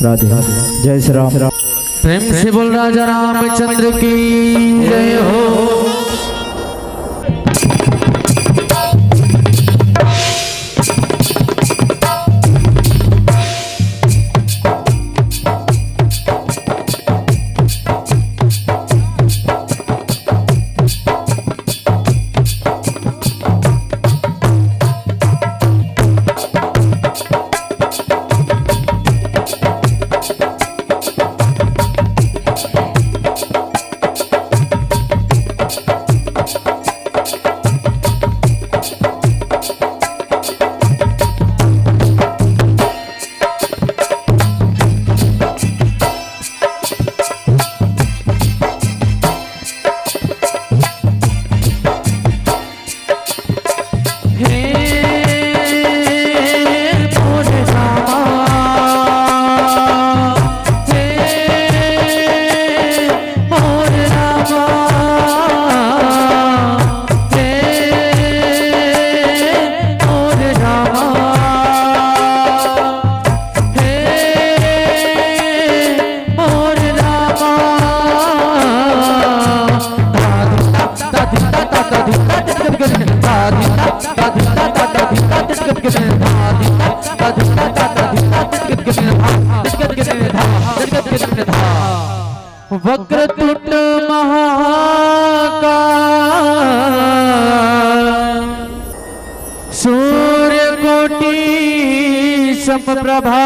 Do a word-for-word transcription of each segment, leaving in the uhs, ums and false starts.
राधे। जय श्री राम। प्रेम से बोल राजा रामचंद्र की जय हो। वक्रतुंड महाकाय सूर्यकोटि समप्रभा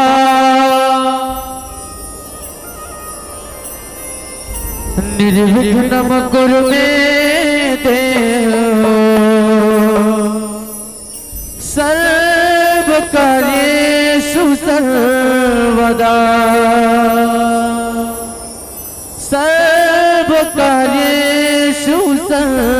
निर्विघ्नं कुरु मे देव सर्वकार्येषु सर्वदा सर्वकार्येषु सर्वदा।